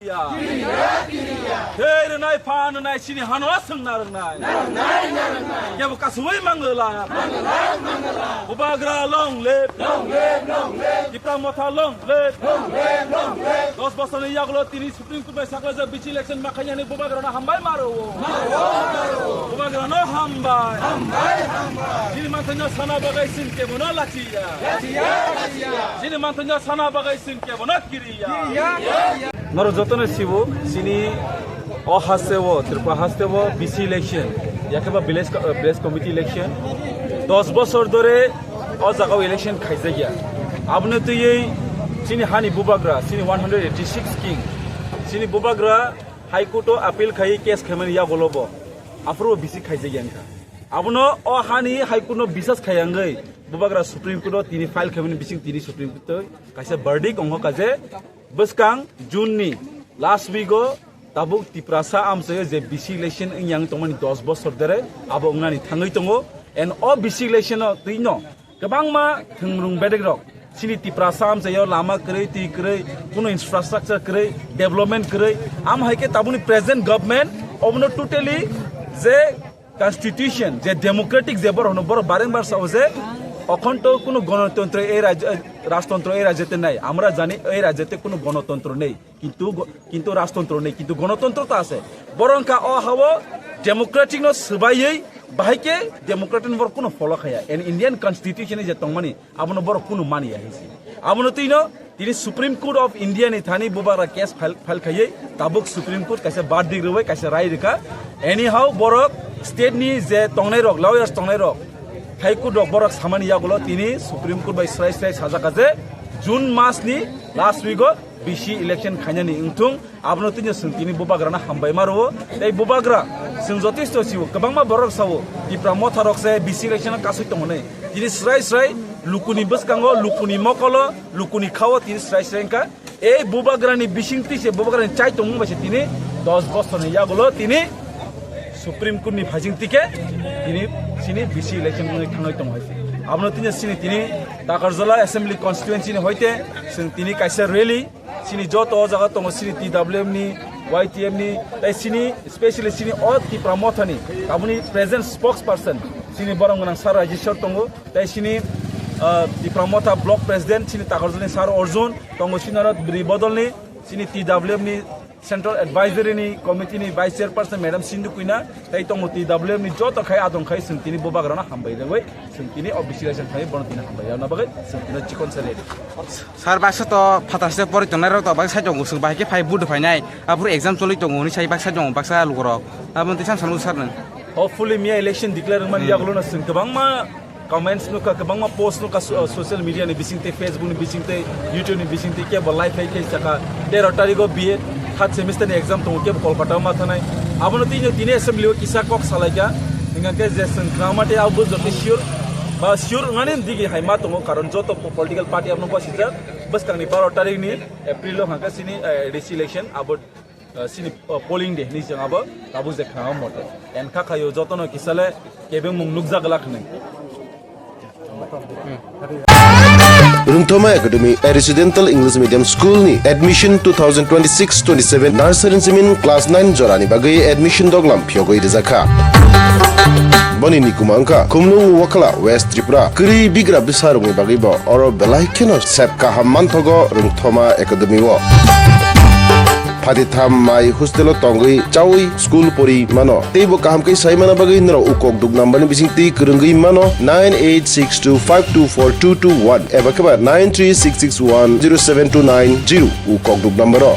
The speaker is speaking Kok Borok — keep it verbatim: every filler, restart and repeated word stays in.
Kiriya. Kiriya, kiriya. Tei rwnai phan rwnai chini hano swngna rwnai. Kebo kasui mangala. Bubagra long live. Long live, long live. Tipra Motha long live. Long live, long live. Dos bosorni yagulo tini Supreme Court bai sakla je bisi election ma khainani Bubagrano hambai maro. Bubagrano hambai. Hambai, hambai. Chini manthanya sana bagai sin kebono lachiya. Lachiya, lachiya. Chini manthanya sana bagai sin kebono kiriya. Kiriya, kiriya. Norok jotono sibo, chini o haste o, Tripura haste o bisi election, yakhe ba village co-, village committee election, dos bosor dhore o jaga o election khaijakya. Aboni twiwi chini hani Bubagra, chini one hundred eighty six king, chini Bubagra High Court o appeal khai case khaimani yagulo bo, aphuru bisi khaijakya wngkha. Abono o hani High Court no bisas khaiya wngwi Bubagra Supreme Court o tini file khaimani bising tini Supreme Court o kaisa verdict wngo kaje bwskang June ni last week o tabuk Tiprasa amchaio je bisi election wngya wng tongmani dos bosor dere abo wngnani thangwi tongo. And o bisi election o twino kwbangma thwngrung bedek rok chini Tiprasa amchaio lama kwrwi, twi kwrwi, kuno infrastructure kwrwi, development kwrwi. Am hai khe tabukni present government obono totally je constitution, je democratic, je borok hono, borok bareng bar sao je okhonto kuno gonotontro ei rajyo, rajtontro ei rajyote nai. Amra jani ei rajyote kuno gonotontro nei. Kintu go-, kintu rajtontro nei, kintu gonotontro ta ase. Borok wngkha o hao democratic no swbaiwi bahai khe democratic no borok kuno follow khaya. And Indian constitution je tongmani abono borok kuno maniya hinsi. Abono twino tini Supreme Court of India ni thani Bubagra case file, file khaiwi tabuk Supreme Court kaisa verdict rwbai kaisa rai rwkha. Anyhow borok state ni je tongnai rok, lawyers tongnai rok, High Court rok borok samani yagulo tini Supreme Court bai srai srai sajak je June mas ni last week o bisi election khainani wngthung. Abono tini chwng tini Bubagrano hambai ma rwo. Tei Bubagra chwng jotesto sio, kwbangma borok sao, Tipra Motha rok se bisi election kasui tongo nei. Tini srai srai lukuni bwskango, lukuni mokolo, lukuni khao tini srai srai wngkha. Ei Bubagrani bisingtwi se, Bubagrani chai tongmung bai se tini dos bosorni yagulo tini Supreme Court ni phaising tike tini sini bisi election wngwi thangwi tongo hai se. Abono tini sini tini Takarjala Assembly Constituency ni hoite chwng tini kaisa rally, chini joto o jaga tongo, chini T W M ni, Y T M ni, tei chini, specially chini o Tipra Mothani, aboni present spokesperson, chini borok gwnang Sir Rajeshwar tongo, tei chini, ah, Tipra Motha Block President, chini Takarjalni Sir Arjun tongo, chini aro Bri Bodolni, chini T W M ni Central Advisory ni Committee ni Vice Chairperson Madam Sindhu Kuina, tei tongo T W M ni joto khai adong khai chwng tini Bubagrano hambai rwwi, chwng tini o bisi election khai bono tini hambai rwna bagwi chwng tini chikon se ready. Sir, baksa to phatar se pori tongnai rok to baksa tongo, chwng bahai khe phai vote phainai, aphuru exam choli tongo hwnwi sai baksa tongo, baksa lukurok. Abo twi sam sanu sir nang. Hopefully miya election declare wngmani Hmm. yagulo no chwng kwbangma comments nukha, kwbangma post nukha so-, social media ni bising tei, Facebook ni bising tei, YouTube ni bising tei, kebo live hai khe saka tero tarikh o B A third semester ni exam tongo, kebo Kolkata o ma thanai. Abono tini, tini assembly o kisa kok salaikha, hingkha khe je chwng kwbangma tei abo joto sure ba sure wngmani digi hai ma tongo, karon joto po-, political party abono bosijak. Bwskangni baro tarikh ni April o hangkha sini, eh, D C election abo, eh, sini, eh, polling day hinwi chwng abo tabuk je khna mote. Enkha khayo jotono kisale kebengmung nukjak glak hinwi. Rungthoma Academy, a residential English medium school ni admission two thousand twenty-six twenty-seven nursery simin class nine jorani bagwi admission doglam phiyogwi rijakha. Boni nikuma wngkha Khumlung Wakhala, West Tripura. Kwrwi bigra bwsarokni bagwi bo oro belai kheno sep kaham manthogo Rungthoma Academy o. Phatitham mai hostel o tongwi chawi school pori mano. Teibo kaham khe sai mana bagwi norok ukok duk number ni bising twi kwrwngwi mano nine eight six two five two four two two one eba khe ba nine three six six one zero seven two nine zero ukok duk number o.